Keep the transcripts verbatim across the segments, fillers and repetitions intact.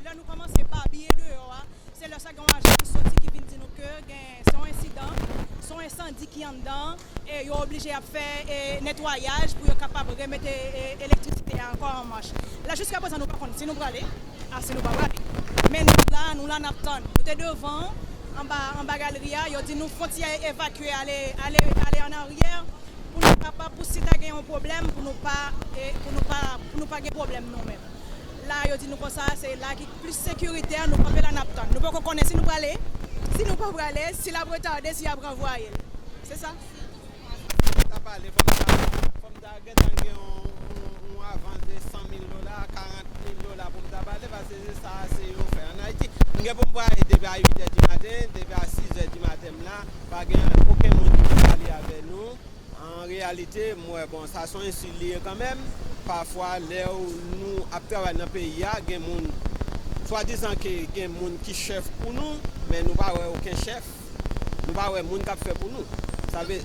Lè nou kòmanse babiye deyò a, se lè sa gen yon ajan ki soti ki vin di nou ke gen, se yon ensidan, se yon ensandi ki anndan, e yo oblije ap fè, e, netwayaj pou yo kapab remete, e, elektrisite a ankò an mach. La, jiskaprezan, nou pa konn si nou prale, a, si nou pa prale. Men nou la, nou la, n ap tann. Nou te devan, anba, anba galri a, yo di nou fon ti evakye, ale, ale, ale an aryè, pou nou kapab, pou si ta gen yon pwoblèm, pou nou pa, e, pou nou pa, pou nou pa gen pwoblèm nou menm. La, yo di nou konsa, se la ki plis sekiritè, nou kanpe la, n ap tann. Nou poko konnen si nou prale, si nou pa prale, si l ap retade, si y ap ranvwaye l. Se sa. Fò m ta pale, fò m ta, fò m ta gentan gen yon, yon, yon avans de san mil dola, karant mil dola pou m ta pale, paske se sa, se yo fè ann Ayiti. M gen pou m prale depi a uit è di maten, depi a sis è di maten m la, pa gen okenn moun ki vin pale avè nou. An reyalite, m wè, bon, sa se yon ensilt li ye kanmenm. Pafwa, lè w, nou ap travay nan peyi a, gen moun, swadizan ke gen moun ki chèf pou nou, men nou pa wè okenn chèf. Nou pa wè moun k ap fè pou nou. Sa vle,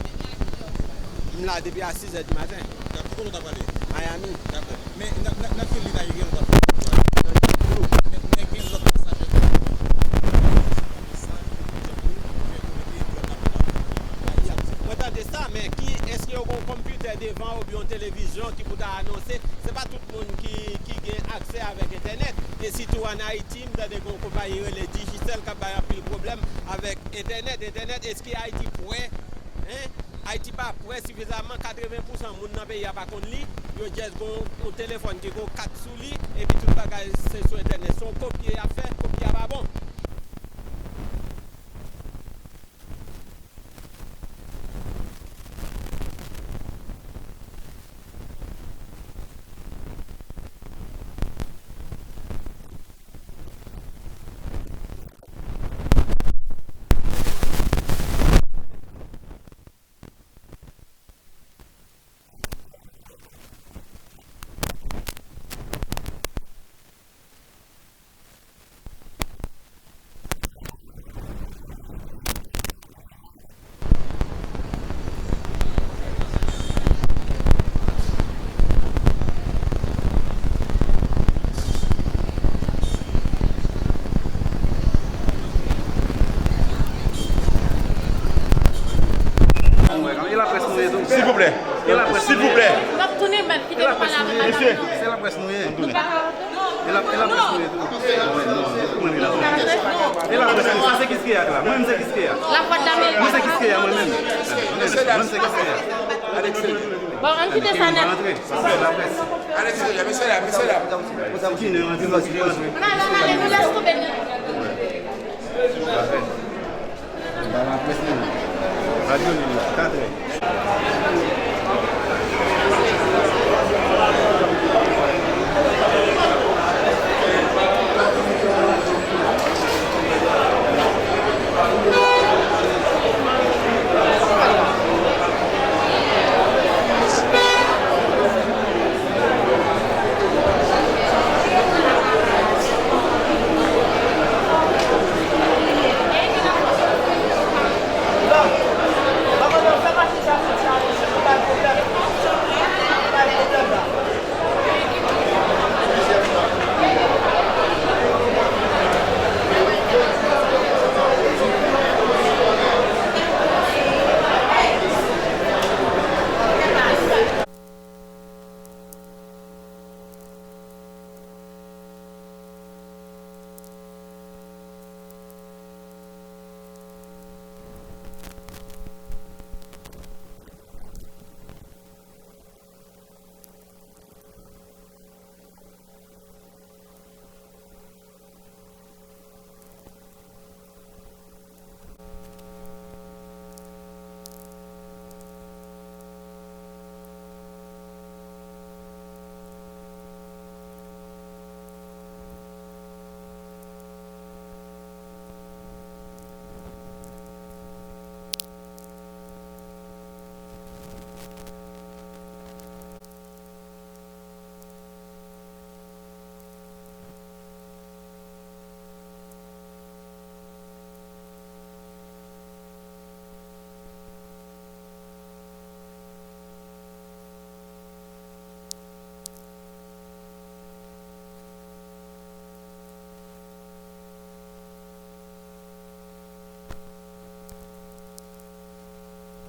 m la depi a sis è di maten. Dakò, kote w t ap prale? Miami. Dakò. Men nan, nan, nan ki liy ayeryen w t ap prale? Nan Jet Blue. Men, men gen lòt pasajè ki sa ki Jet Blue fè pou mete dwòg la pou la. Mwen tande sa, men ki, èske yo gen yon konpitè devan oubyen yon televizyon ki pou ta anonse? Se pa tout moun ki, ki gen aksè avèk entènèt. E sitou ann Ayiti, m tande gen yon konpayi rele Digicel k ap bay anpil pwoblèm avèk entènèt. Entènèt, èske Ayiti prè? Hein? Ayiti pa prè sifizaman, katreven pousan moun nan peyi a pa konn li. Yo just gon yon telefòn ki gon kat sou li, epi tout bagay se sou entènèt. Se yon kopye y ap fè, kopye a pa bon. E laprès nou ye tou. Silvouplè. E laprès nou ye. Silvouplè. N ap tounen, men kite nou pale avèk madanm nan. Se laprès nou ye. E la, e laprès nou ye tou. Non, non, kòman e laprès? E laprès nou, sa se Kiskeya k la. Mwen menm se Kiskeya. Mwen se Kiskeya mwen menm. Mwen menm se Kiskeya. Bon, ann kite sa nèt. Ann ale, ann ale, nou lès tonbe nèt.